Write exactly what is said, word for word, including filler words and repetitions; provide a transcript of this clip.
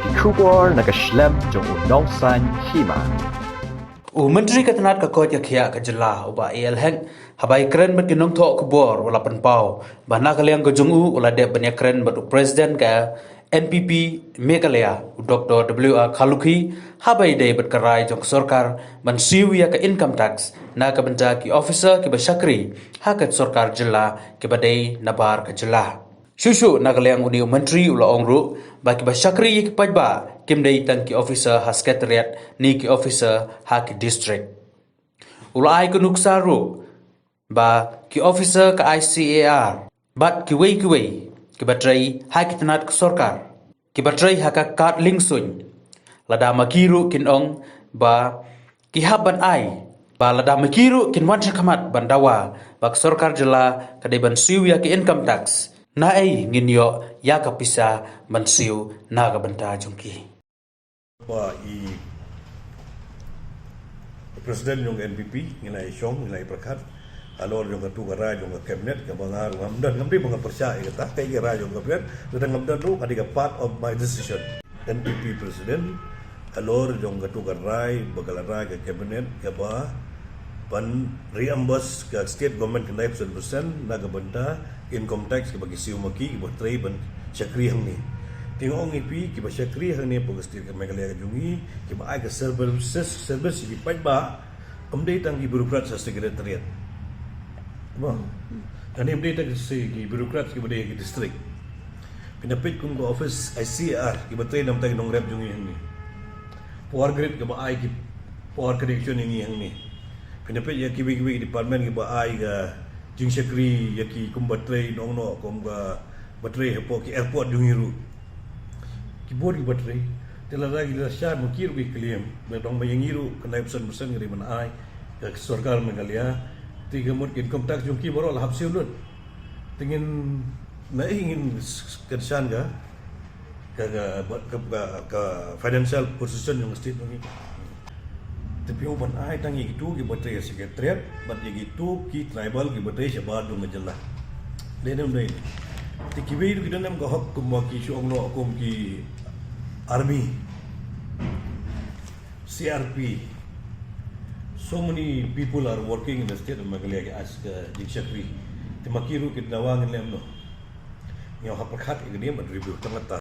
Ki khubor na ka shlem jong u nongsan hima. U Myntri ka tnat ka koit ka khiah ka jylla u Bah A L Hek haba ïakren bad ki nongthoh khubor u la pynpaw ba na ka liang ka jong u u la dep ban ïakren bad u President ka N P P Meghalaya u Doctor W R Kharlukhi haba ïadei bad ka rai jong ka sorkar ban siew ïa ka income tax na ka bynta ki officer kiba shakri ha ka sorkar jylla kiba dei nabar ka jylla. Shuh shuh na ka liang une u Myntri u la ong ruh ba kiba shakri ïa ki paidbah kim dei tang ki officer ha Secretariat ne ki officer ha ki district. U la ai ka nuksa ruh ba ki officer ka I C A R bad kiwei kiwei kiba trei ha ki tnat ka sorkar kiba trei ha ka kad liengsuiñ, lada ma ki ruh kin ong ba ki hap ban ai, ba lada ma ki ruh kin wan shakhmat ban dawa ba ka sorkar jylla ka dei ban siew ïa ka income tax, naei ngin ïoh ïa ka pisa ban siew na ka bynta jong ki? Ba i President jong N P P ngi la ïashong, ngi la ïapyrkhat halor jong katu ka rai jong ka Cabinet kaba nga ruh ngam don, ngam dei ba nga pyrshah ïa kata, kaei ka rai jong ka Cabinet, lada ngam don ruh ka dei ka part of my decision. N P P President halor jong katu ka rai ba ka la rai ka Cabinet kaba ban reimburse ka State Government khyndai percent na ka bynta income tax kaba ki siew ma ki kiba trei ban shakri hangne. Te nga ong ïa phi, kiba shakri hangne hapoh ka State ka Meghalaya ka jong ngi, kiba ai ka services, service ïa ki paidbah, kam dei tang ki bureaucrats ha Secretariat. Ba, kane kam dei tang ki bureaucrats kiba dei ha ki district. Phin da peit kum ka office I C A R kiba trei na ka bynta ki nongrep jong ngi hangne. Power grid kaba ai ki power connection ïa ngi hangne. Phin da peit ïa kiwei kiwei ki department kiba ai ka jingshakri ïa ki, kumba trei nongno, kum kaba trei hapoh ki airport jong ngi ruh. Ki bun kiba trei. Te lada ki la shah ma ki ruh ki claim ba dang ba ïa ngi ruh khyndai percent percent ngi dei ban ai ka sorkar Meghalaya. Te ka mut ka income tax jong ki baroh la hap siew lut. Te ngin, naei ngin kyrshan ka ka, ka, ka, ka, ka financial position jong ka state jong ngi. Te phi ong ban ai tang ïa kitu kiba trei ha Secretariat bad ïa kitu ki tribal kiba trei shabar jong ka jylla. Dei ne ym dei? Te kiwei ruh ki don em ka hok, kumba ki shu ong noh kum ki army, C R P. So many people are working in the state of Meghalaya as ka jingshakri. Te ma ki ruh ki dawa ngin leh kumno? Ngi hap pyrkhat ïa kane bad review tang kata.